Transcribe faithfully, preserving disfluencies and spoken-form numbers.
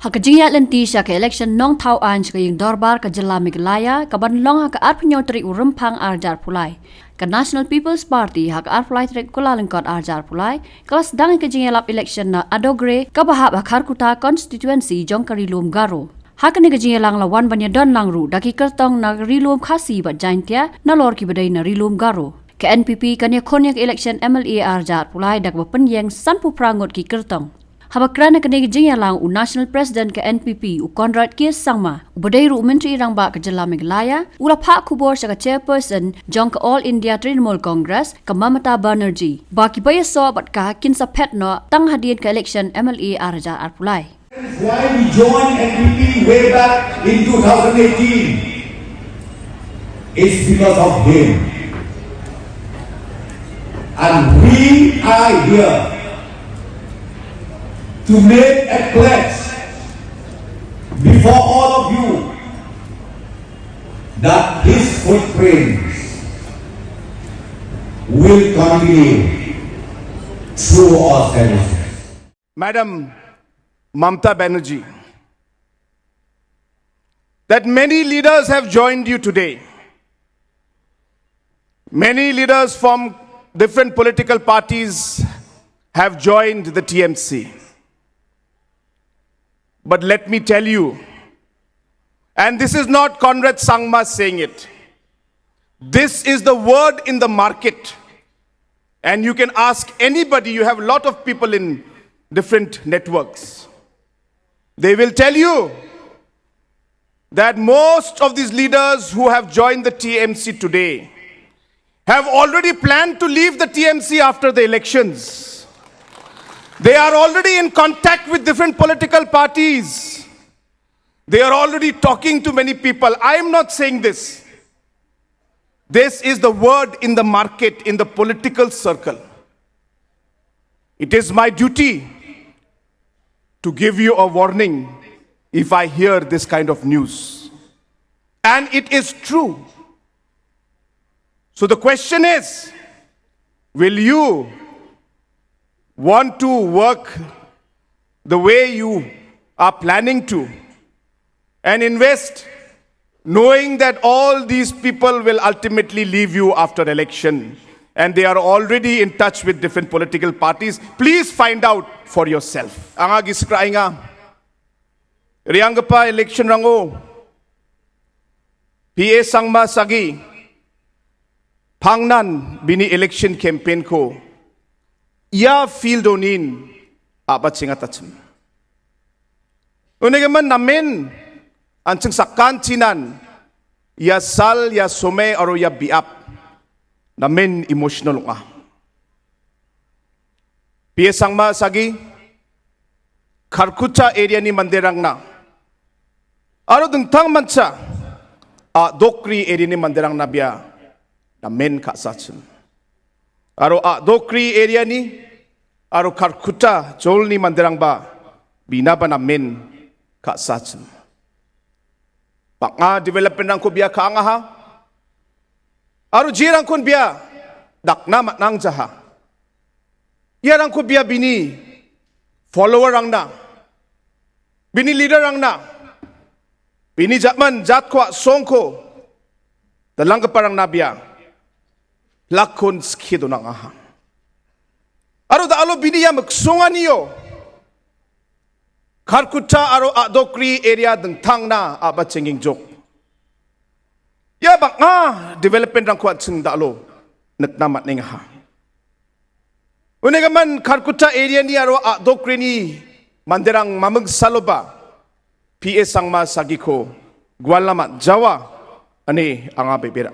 Ha ka jingïaid lynti sha ka election nongthaw aiñ sha ka ïing dorbar ka jylla Meghalaya, ka ban long ha ka arphew hynñiew tarik u Rymphang arhajar arphew lai, ka National People's Party ha ka arphew lai tarik u Kyllalyngkot arhajar arphew lai, ka la sdang ïa ka jingïalap election na Adogre, kaba hap ha Kharkutta constituency jong ka Ri Lum Garo. Ha kane ka jingïalang la wan ban ïadon lang ruh da ki kyrtong na Ri Lum Khasi bad Jaintia, nalor kiba dei na Ri Lum Garo. Ka N P P kan ïakhun ïa ka election M L A arhajar arphew lai da kaba pynïeng sanphew phra ngut ki kyrtong. Haba kren ha kane ka jingïalang u National President ka N P P u Conrad K Sangma, uba dei ruh u Myntri Rangbah ka jylla Meghalaya, u la phah khubor sha ka Chairperson jong ka All India Trinamool Congress ka Mamata Banerjee ba kiba ïasoh bad ka kin sa phet noh tang hadien ka election M L A arhajar arphew lai. Why we joined N P P way back in two thousand eighteen is because of him. And we are here to make a pledge before all of you that his footprints will continue through all generations. Madam Mamata Banerjee, that many leaders have joined you today. Many leaders from different political parties have joined the T M C. But let me tell you, and this is not Conrad Sangma saying it, this is the word in the market. And you can ask anybody, you have a lot of people in different networks. They will tell you that most of these leaders who have joined the T M C today have already planned to leave the T M C after the elections. They are already in contact with different political parties. They are already talking to many people. I am not saying this. This is the word in the market, in the political circle. It is my duty to give you a warning if I hear this kind of news. And it is true. So the question is, will you want to work the way you are planning to and invest, knowing that all these people will ultimately leave you after election and they are already in touch with different political parties? Please find out for yourself. Anga gi skrainga, riang gapa election rango, P A Sangma Sagi, phangnan bini election campaign ko ïa field onin a ba chinga tachim. Une ke man namen an ching sakan chinan ïa sal, ïa some, aro ïa biap. Namen emotional nga. P A Sangma Sagi, Kharkutta area ni manderang na. Aro dengtang mancha, a Dokri area ni manderang na bia, namen ka sachin. Aro a Dokri area ni, aro Kharkutta jol ni manderang ba, bina ba namen ka sachin. Pak nga development rang ko bia ka nga ha. Aro ji rang kon bia, dak na mat nang jaha. Ïa rang ko bia bini follower rang na. Bini leader rang na. Bini jatman jat ko song ko. Dalang ke parang na bia. Lakon skhi do nang aha. Aro da alo bini ïa meksong ani yo. Kharkutta aro a Dokri area dengtang na a ba chenging jok. Ïa bak nga development rang ko ching da alo. Nek na mat ning aha. Une ka man Kharkutta area ni aro a Dokri ni manderang mameng saloba. P A Sangma Sagi ko gwal lamat jawa ani anga bebera.